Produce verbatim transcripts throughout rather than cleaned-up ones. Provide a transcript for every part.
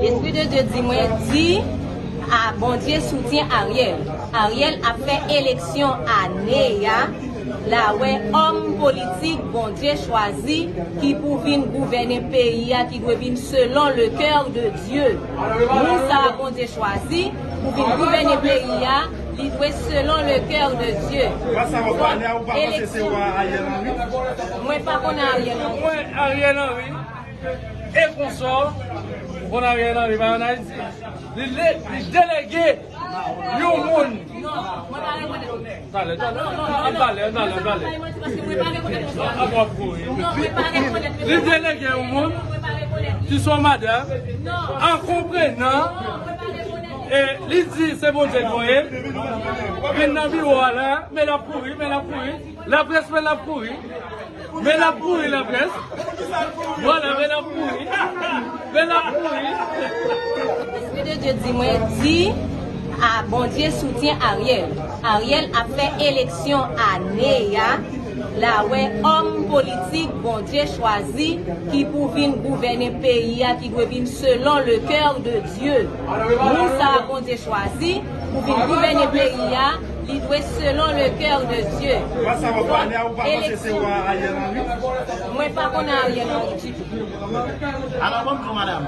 Lespri de Dye di mwen, di a Bondye soutyen Ariel. Ariel ap fè eleksyon ane a. La wè òm politik Bondye chwazi ki pou vin gouvène peyi a, ki dwe vin selon le cœur de Dieu. Moun sa a Bondye chwazi pou vin gouvène peyi a, li dwe selon le cœur de Dieu. Eleksyon. Mwen pa konnen Ariel Henry. Mwen, Ariel Henry e konsò, bon, Ariel Henry pa ann Ayiti. Li, li, li delege yon moun. Talè, talè, talè, talè, talè. Li delege yon moun ki se yon madanm, an konprenan, e li di se Bondye k voye. Vin nan biwo a la, men l ap kouri, men l ap kouri. Laprès, men l ap kouri. Men l ap kouri, laprès. Vwala, men l ap kouri. Men l ap kouri. Lespri de Dye di mwen, di a Bondye soutyen Ariel. Ariel ap fè eleksyon ane a. La wè òm politik Bondye chwazi ki pou vin gouvène peyi a, ki dwe vin selon le cœur de Dieu. Moun sa a Bondye chwazi pou vin gouvène peyi a, li dwe selon le cœur de Dieu. Eleksyon. Mwen pa konnen Ariel Henry ditou. Alò, ban m di w, madanm,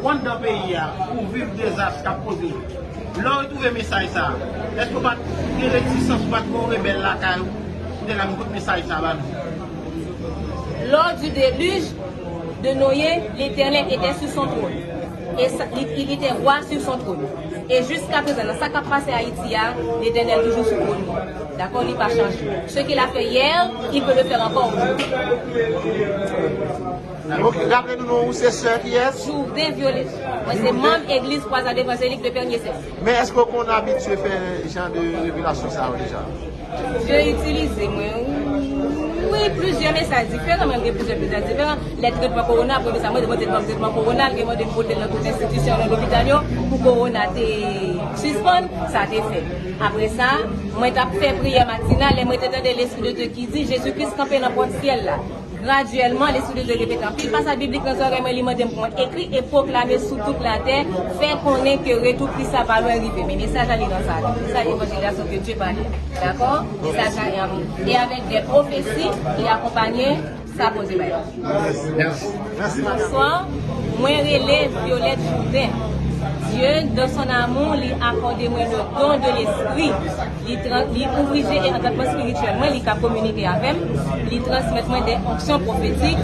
ou anndan peyi a, ou viv dezas k ap poze. Lè w twouve mesaj sa a, èske w pa t gen retisans, ou pa t gen yon rebèl lakay ou, ou te ka vin pote mesaj sa a ba nou? Lors du déluge de Noé, l'Éternel était sur son trône. Et sa- il, il était roi sur son trône. Et jusqu'à présent, nan sa k ap pase Ayiti a, Letènèl toujou sou twòn li. Dakò, li pa chanje. Ce qu'il a fait hier, il peut le faire encore aujourd'hui. Ok, raple nou non, ou se sè kiyès? Jourdain Violette. Mwen se manm Egliz Croisade Évangélique de Pernier-Sès. Men èske w konn abitye fè jan de revelasyon sa yo deja? Dye itilize mwen, wi, plizyè mesaj diferan, mwen gen plizyè mesaj diferan. Lè tretman kowona, premye sa mwen te mande tretman kowona, l te mande m pote l nan tout enstitisyon, nan lopital yo, pou kowona te sispann, sa te fèt. Apre sa, mwen t ap fè priyè matinal, lè mwen te tande Lespri de Dye ki di, Jezi Kris kanpe nan pòt syèl la. Gradyèlman, Lespri de Dye repete anpil pasaj biblik nan zòrèy mwen, li mande m pou mwen ekri e pwoklame sou tout latè, fè konnen ke retou Kris la pa lwen rive. Men mesaj la li nan sa, li di sa, l'évangile à ce que Dieu parle. Dakò? Mesaj la e anpil. E avèk de pwofesi ki akonpanye sa Bondye bay. Mèsi. Bonswa, mwen rele Violette Jourdain. Dieu, dans son amour, li akòde mwen le don de l'esprit. Li tran- li ouvri je e antandman espirityèl mwen, li ka kominike avè m, li transmèt mwen de onksyon pwofetik.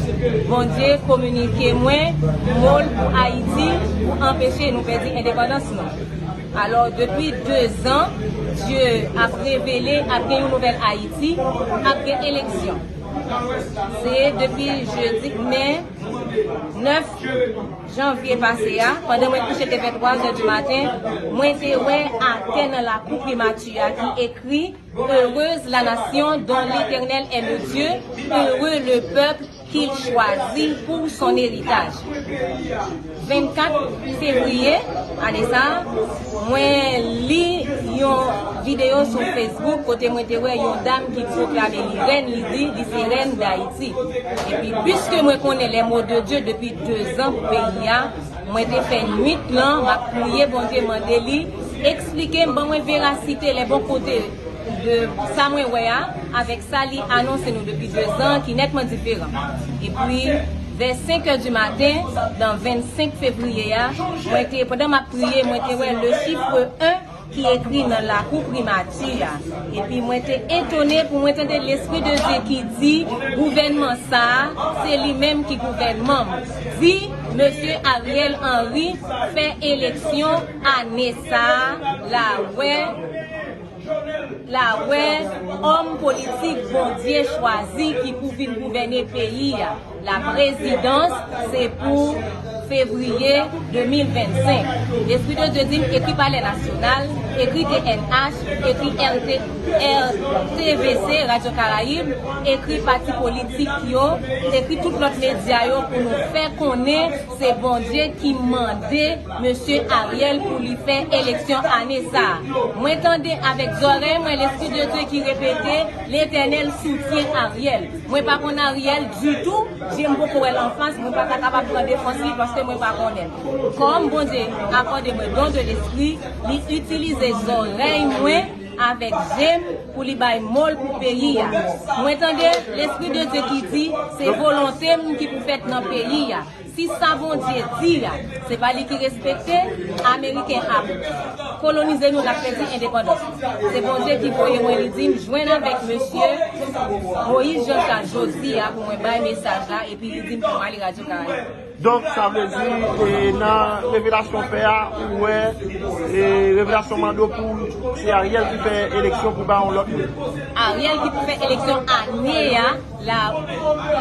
Bondye kominike mwen mo l pou Ayiti, pou anpeche nou pèdi endepandans nou. Alò, depi de zan, Dye ap revele, ap gen yon nouvèl Ayiti, ap gen eleksyon. Se depi jedi, men nèf janvye pase a, pandan mwen kouche te fè twa zè di maten, mwen te wè atè nan lakou primati a ki ekri, Heureuse la nation dont l'Éternel est le Dieu, heureux le peuple qu'il choisit pour son héritage. Vennkat fevriye ane sa a, mwen li yon videyo sou Facebook kote mwen te wè yon dam ki pwoklame li rèn, li di li se rèn Dayiti. Epi, piske mwen konnen les mots de Dieu depi de zan pou peyi a, mwen te fè nwit lan, m ap priye Bondye, mande li eksplike m, ban mwen verasite, lè bon kote de sa mwen wè a, avèk sa li anonse nou depi de zan, ki nètman diferan. Epi, vè senk è di maten, dan vennsenk fevriye a, mwen te, pandan m ap priye, mwen te wè le chiffre un ki ekri nan lakou primati a. Epi mwen te etone pou mwen tande Lespri de Dye ki di, gouvènman sa a, se li menm ki gouvènman m. Di, Mesye Ariel Henry fè eleksyon ane sa a, la wè, la wè, òm politik Bondye chwazi ki pou vin gouvène peyi a. La prezidans, se pou fevriye de mil vennsenk. Lespri de Dye di m, ekri Palè Nasyonal, ekri T N H, ekri R T, R T V C, Radyo Karayib, ekri pati politik yo, ekri tout lòt medya yo pou nou fè konnen se Bondye ki mande Mesye Ariel pou li fè eleksyon ane sa a. Mwen tande avèk zòrèy mwen Lespri de Dye ki repete, Letènèl soutyen Ariel. Mwen pa konn Ariel ditou, je m poko wè l anfas, mwen pa ta kapab pran defans li, paske Mwen pa konnen l. Kòm Bondye akòde mwen don de lespri, li itilize zòrèy mwen avèk je m pou li bay mo l pou peyi a. Mwen tande Lespri de Dye ki di, se volonte m ki pou fèt nan peyi a. Si sa Bondye di a, se pa li ki respekte, Ameriken ap kolonize nou, n ap pèdi endepandans nou. Se Bondye ki voye mwen, li di m jwenn avèk mesye Moïse Jean Charles jodi a pou mwen bay mesaj la, epi li di m pou m ale Radyo Karayib. Donk, sa vle di, e, nan revelasyon w fè a, ou wè, e, revelasyon mande w pou se Ariel ki fè eleksyon pou ba yon lòt moun. Ariel ki pou fè eleksyon ane a, la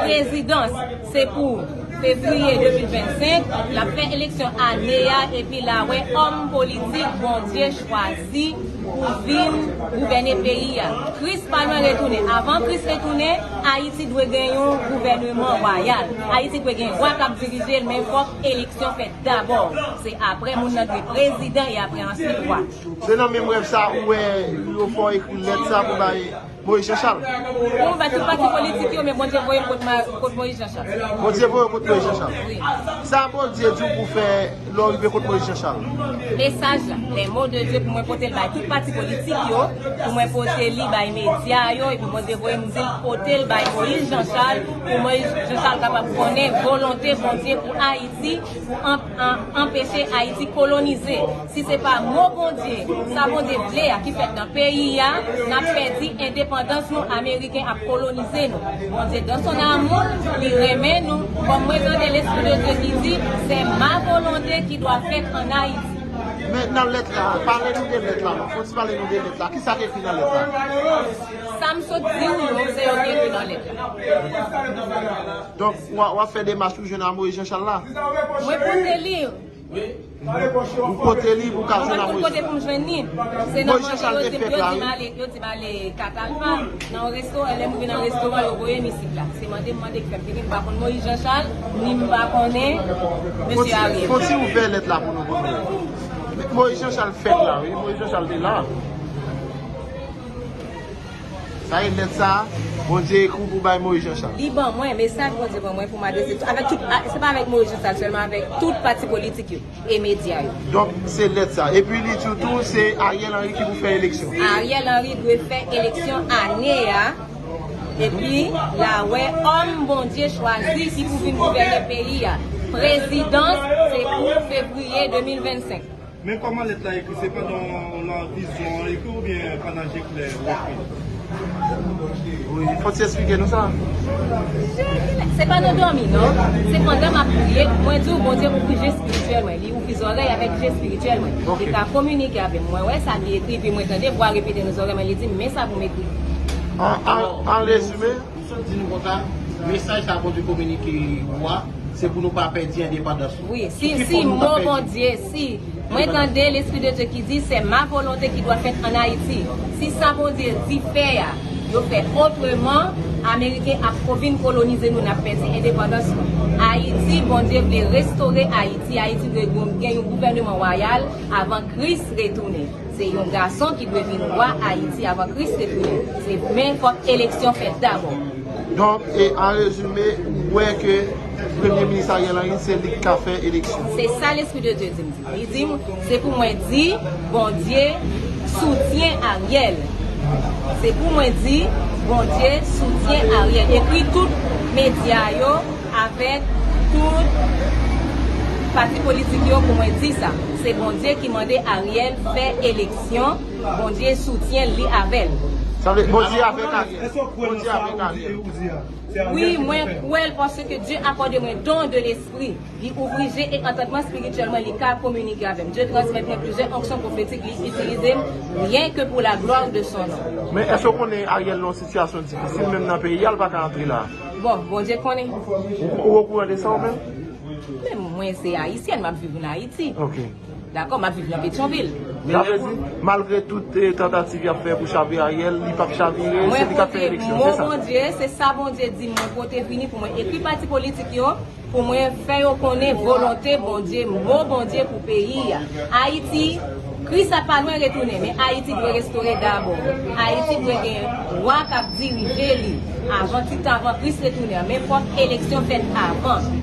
prezidans, se pou fevriye de mil vennsenk, l ap fè eleksyon ane a, epi l a wè òm politik Bondye chwazi pou vin gouvène peyi a. Kris pa lwen retounen. Avan Kris retounen, Ayiti dwe gen yon gouvèneman wayal. Ayiti dwe gen wa k ap dirije l, men fòk eleksyon fèt dabò. Se apre moun nan dwe prezidan e apre answit wa. Se nan menm rèv sa ou wè yo fè w ekri lèt sa pou bay Moïse Jean Charles. Pou m bay tout pati politik yo, men Bondye voye m kot ma-, kot Moïse Jean Charles. Bondye voye w kot Moïse Jean Charles. Wi. Sa Bondye di w pou fè lè w rive kot Moïse Jean Charles. Mesaj la, les mots de Dieu pou mwen pote l bay tout pati politik yo, pou mwen pote li bay medya yo, epi Bondye voye m di l pote l bay Moïse Jean Charles, pou Moïse Jean Charles kapab konnen volonte Bondye pou Ayiti, pou an-, an-, anpeche Ayiti kolonize. Si se pa mo Bondye, sa Bondye vle a ki fèt nan peyi a, n ap pèdi endepandans nou, Ameriken ap kolonize nou. Bondye dans son amour, li renmen nou. Kòm mwen tande Lespri de Dye ki di, c'est ma volonté qui doit faite en Haïti. Men nan lèt la, pale nou de lèt la, non. Fò ti pale nou de lèt la. Kisa ki ekri nan lèt la? Sa m sot di w yo, se yo ki ekri nan lèt la. Donk, w a, w ap fè demach pou jwenn a Moïse Jean Charles la? Mwen pote li. Ou pote li pou ka jwenn a Moïse. Mwen pa konn kote pou m jwenn li. Se nan Moïse Jean Charles te fèt la, wi. Yo di m ale, yo di m ale Katalpa, nan yon restoran, lè m rive nan restoran, yo voye m isit la. Se mande m mande k fè m vini, m pa konn Moïse Jean Charles, ni m pa konnen mesye Ariel. Fon ti ouvè lèt la pou nou konn. Moïse Jean Charles fèt la, wi. Moïse Jean Charles te la. Sa e lèt sa, Bondye ekri w pou bay Moïse Jean Charles. Li ban mwen, mesaj Bondye ban mwen pou m adrese tout, avèk tout, a, se pa avèk Moïse Jean Charles sèlman, avèk tout pati politik yo e medya yo. Donk, se lèt sa. Epi li di w tou, se Ariel Henry ki pou fè eleksyon. Ariel Henry dwe fè eleksyon ane a. Epi, l a wè òm Bondye chwazi ki pou vin gouvène peyi a. Prezidans, se pou fevriye de mil vennsenk. Men kòman lèt la ekri? Se pandan w nan vizyon an ekri oubyen pandan je klè ou ekri? Wi, fò ti eksplike nou sa. Se pa nan dòmi, non. Se pandan m ap priye, mwen di w, Bondye ouvri je espirityèl mwen. Li ouvri zòrèy avèk je espirityèl mwen. Ok. Li ka kominike avè m. Mwen wè sa ki ekri, epi mwen tande vwa repete nan zòrèy mwen, li di m, men sa pou m ekri. An, an, an rezime, Sot di nou konsa, mesaj sa Bondye kominike ou a, se pou nou pa pèdi endepandans nou. Wi, si, si mo Bondye, si mwen tande Lespri de Dye ki di, c'est ma volonté qui doit faite en Haïti. Si sa Bondye di fè a, yo fè otreman, Ameriken ap ko vin kolonize nou, n ap pèdi endepandans nou. Ayiti, Bondye vle restore Ayiti. Ayiti dwe gen yon gouvèneman wayal avan Kris retounen. Se yon gason ki dwe vin wa Ayiti avan Kris retounen. Se, men fòk eleksyon fèt dabò. Donk, e, an rezime, ou wè ke Premye Minis Ariel Henry, se li ki ka fè eleksyon. Se sa Lespri de Dye di m di. Li di m, se pou mwen di, Bondye soutyen Ariel. Se pou mwen di, Bondye soutyen Ariel. Epi tout medya yo, avèk tout pati politik yo pou mwen di sa. Se Bondye ki mande Ariel fè eleksyon, Bondye soutyen li avè l. Sa vle, Bondye avèk Ariel. Bondye avèk Ariel. Wi, mwen kwè l paske Dye akòde mwen don de lespri. Li ouvri je e antandman espirityèl mwen, li ka kominike avè m. Dye transmèt mwen plizyè onksyon pwofetik, li itilize m, rien que pour la gloire de son nom. Men èske w konnen Ariel nan yon sitiyasyon difisil, menm nan peyi a, l pa ka antre la? Bon, Bondye konnen. Ou, ou okouran de sa ou menm? Men mwen se ayisyèn, m ap viv an Ayiti. Ok. Dakò, m ap viv nan Petyonvil. Sa vle di, malgre tout, eh, tantativ y ap fè pou chavire Ariel, li p ap chavire, se li k ap fè eleksyon, se sa? Mwen pote mo Bondye, se sa Bondye di m, mwen pote vini pou mwen ekri pati politik yo, pou mwen fè yo konnen volonte Bondye, mo Bondye pou peyi a. Ayiti, Kris la pa lwen retounen, men Ayiti dwe restore dabò. Ayiti dwe gen wa k ap dirije li avan, ti tan avan Kris retounen an, men fòk eleksyon fèt avan.